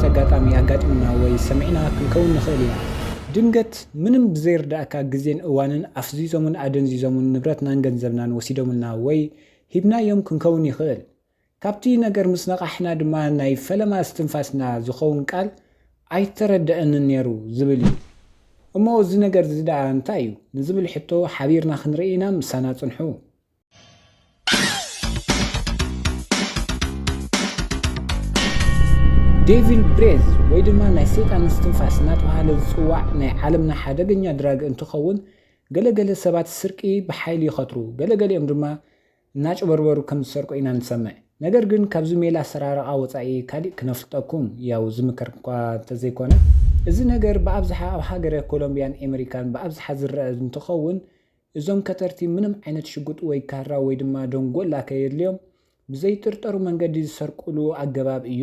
ኣጋጣሚ ኣጋጢሙና ወይ ሰሚዕና ክንከውን ንኽእል ኢና። ድንገት ምንም ብዘይርዳእካ ግዜን እዋንን ኣፍዚዞምን ኣደንዚዞምን ንብረትናን ገንዘብናን ወሲዶምልና ወይ ሂብናዮም ክንከውን ይኽእል። ካብቲ ነገር ምስ ነቓሕና ድማ ናይ ፈለማ እስትንፋስና ዝኸውን ቃል ኣይተረደአንን ነይሩ ዝብል እዩ። እሞ እዚ ነገር እዚ ደኣ እንታይ እዩ ንዝብል ሕቶ ሓቢርና ክንርኢ ኢና። ምሳና ጽንሑ። ዴቪል ብሬዝ ወይ ድማ ናይ ሰይጣን እስትንፋስ እናተባህለ ዝጽዋዕ ናይ ዓለምና ሓደገኛ ድራግ እንትኸውን፣ ገለገለ ሰባት ስርቂ ብሓይሊ ይኸትሩ፣ ገለገሊኦም ድማ እናጭበርበሩ ከም ዝሰርቁ ኢና ንሰምዕ። ነገር ግን ካብዚ ሜላ ኣሰራርቓ ወጻኢ ካሊእ ክነፍልጠኩም ያው ዝምከር እኳ እንተዘይኮነ፣ እዚ ነገር ብኣብዝሓ ኣብ ሃገረ ኮሎምቢያን ኤመሪካን ብኣብዝሓ ዝረአ እንትኸውን፣ እዞም ከተርቲ ምንም ዓይነት ሽጉጥ ወይ ካራ ወይ ድማ ደንጎላ ከየድልዮም ብዘይጥርጠሩ መንገዲ ዝሰርቁሉ ኣገባብ እዩ።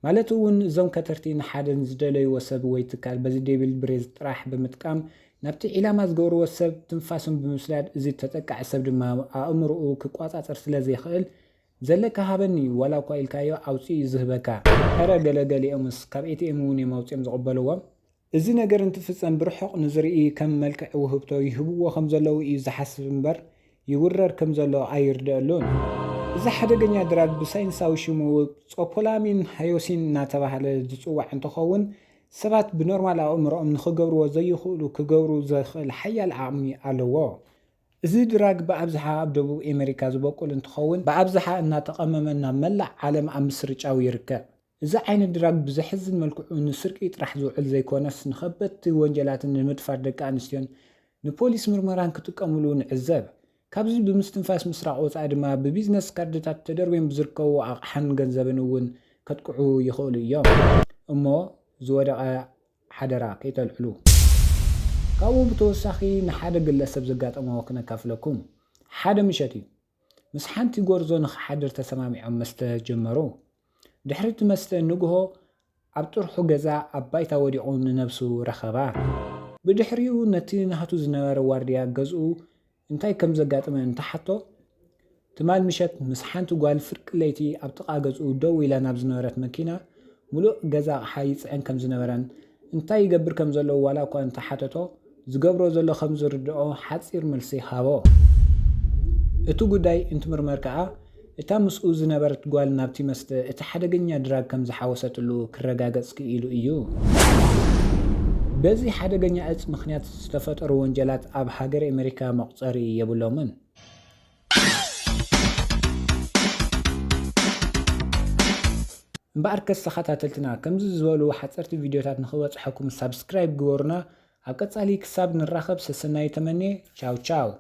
ማለት እውን እዞም ከተርቲ ንሓደ ንዝደለይዎ ሰብ ወይ ትካል በዚ ዴቪል ብሬዝ ጥራሕ ብምጥቃም ናብቲ ዒላማ ዝገብርዎ ሰብ ትንፋሶም ብምስዳድ፣ እዚ ተጠቃዒ ሰብ ድማ ኣእምሮኡ ክቋጻጸር ስለ ዘይኽእል፣ ዘለካ ሃበኒ ዋላ እኳ ኢልካዮ ኣውጺኡ እዩ ዝህበካ። ኧረ ገለ ገሊኦምስ ካብ ኤቲኤም እውን እዮም ኣውጺኦም ዝቕበልዎም። እዚ ነገር እንትፍጸም ብርሑቕ ንዝርኢ ከም መልክዕ ውህብቶ ይህብዎ ከም ዘለዉ እዩ ዝሓስብ እምበር ይውረር ከም ዘሎ ኣይርደኣሉን። እዚ ሓደገኛ ድራግ ብሳይንሳዊ ሽሙ ጾፖላሚን ሃዮሲን እናተባህለ ዝጽዋዕ እንትኸውን፣ ሰባት ብኖርማል ኣእምሮኦም ንኽገብርዎ ዘይኽእሉ ክገብሩ ዘኽእል ሓያል ዓቕሚ ኣለዎ። እዚ ድራግ ብኣብዝሓ ኣብ ደቡብ ኤመሪካ ዝበቁል እንትኸውን፣ ብኣብዝሓ እናተቐመመ ናብ መላእ ዓለም ኣብ ምስርጫው ይርከብ። እዚ ዓይነት ድራግ ብዘሕዝን መልክዑ ንስርቂ ጥራሕ ዝውዕል ዘይኮነስ፣ ንኸበድቲ ወንጀላትን ንምድፋር ደቂ ኣንስትዮን ንፖሊስ ምርመራን ክጥቀምሉ ንዕዘብ። ካብዚ ብምስትንፋስ ምስራቕ ወጻኢ ድማ ብቢዝነስ ካርድታት ተደርብዮም ብዝርከቡ ኣቕሓን ገንዘብን እውን ከጥቅዑ ይኽእሉ እዮም። እሞ ዝወደቐ ሓደራ ከይተልዕሉ። ካብኡ ብተወሳኺ ንሓደ ግለሰብ ዘጋጠሞ ክነካፍለኩም። ሓደ ምሸት እዩ። ምስ ሓንቲ ጎርዞ ንኽሓድር ተሰማሚዖም መስተ ጀመሩ። ድሕሪ እቲ መስተ ንግሆ ኣብ ጥርሑ ገዛ ኣብ ባይታ ወዲቑ ንነብሱ ረኸባ። ብድሕሪኡ ነቲ ናቱ ዝነበረ ዋርድያ ገዝኡ እንታይ ከም ዘጋጠመ እንተሓቶ፣ ትማል ምሸት ምስ ሓንቲ ጓል ፍርቂ ለይቲ ኣብ ጥቓ ገዝኡ ደው ኢላ ናብ ዝነበረት መኪና፣ ምሉእ ገዛ ኣቕሓ ይጽዕን ከም ዝነበረን እንታይ ይገብር ከም ዘለዎ ዋላ እኳ እንተሓተቶ፣ ዝገብሮ ዘሎ ከም ዝርድኦ ሓጺር መልሲ ሃቦ። እቲ ጉዳይ እንትምርመር ከኣ፣ እታ ምስኡ ዝነበረት ጓል ናብቲ መስተ እቲ ሓደገኛ ድራግ ከም ዝሓወሰትሉ ክረጋገጽ ክኢሉ እዩ። በዚ ሓደገኛ እጽ ምኽንያት ዝተፈጠሩ ወንጀላት ኣብ ሃገረ ኣመሪካ መቑጸሪ የብሎምን። እምበኣርከስ ተኸታተልትና፣ ከምዚ ዝበሉ ሓጸርቲ ቪድዮታት ንኽበጽሐኩም ሳብስክራይብ ግበሩና። ኣብ ቀጻሊ ክሳብ ንራኸብ ሰሰናዩ ተመንየ። ቻው ቻው።